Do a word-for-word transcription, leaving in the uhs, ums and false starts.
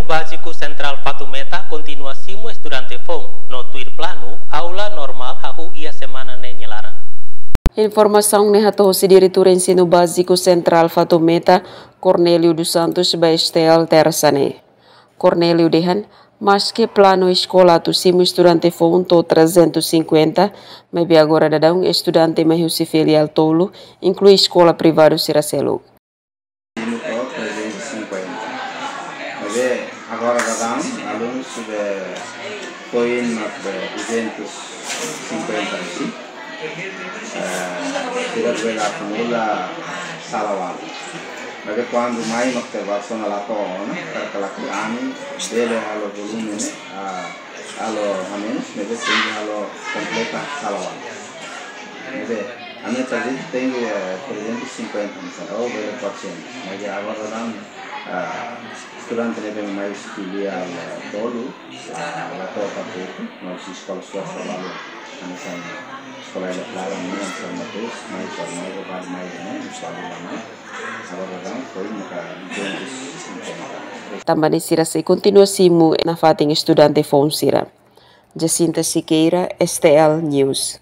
Báziku Sentrál Fatumeta kontinua simu estudante foun, no tuir planu, aula normál hahú iha semana ne'e nia laran. Informasaun ne'e hato'o husi Diretór Ensinu Báziku Sentrál Fatumeta, Cornélio dos Santos, ba S T L, Tersa ne'e. Cornélio dehan, maske planu eskola atu simu estudante foun to'o trezentos e cinquenta, maibé agora daudaun estudante mai husi filiál tolu, inklui eskola privadu sira seluk. Simu to'o trezentos e cinquenta. Maibé agora daudaun alunu sira foin mak duzentos e cinquenta, sim. Eh, sira bele akumula sala ualu. Maibé kuandu mai mak te balsona la to'o ona, karik lakohi ami bele halo volume ne'e, ah, halo hamenus, maibé tenke halo kompleta sala ualu. Maibé ami target tenke, eh, trezentos e cinquenta misalnya, ou bele quatrocentos. Maibé agora daudaun, ah, estudante ne'ebé mai husi filiál, eh, tolu, ah, la to'o kompletu, no husi eskola swasta balu, hanesan eskola ida klaran ne'e, São Mateus, mai, mai, mai, mai, mai, eskola ida mai. Agora daudaun foin maka duzentos e cinquenta. Tanba ne'e sira sei kontinua simu nafatin estudante foun sira. Jacinta Siqueira, S T L News.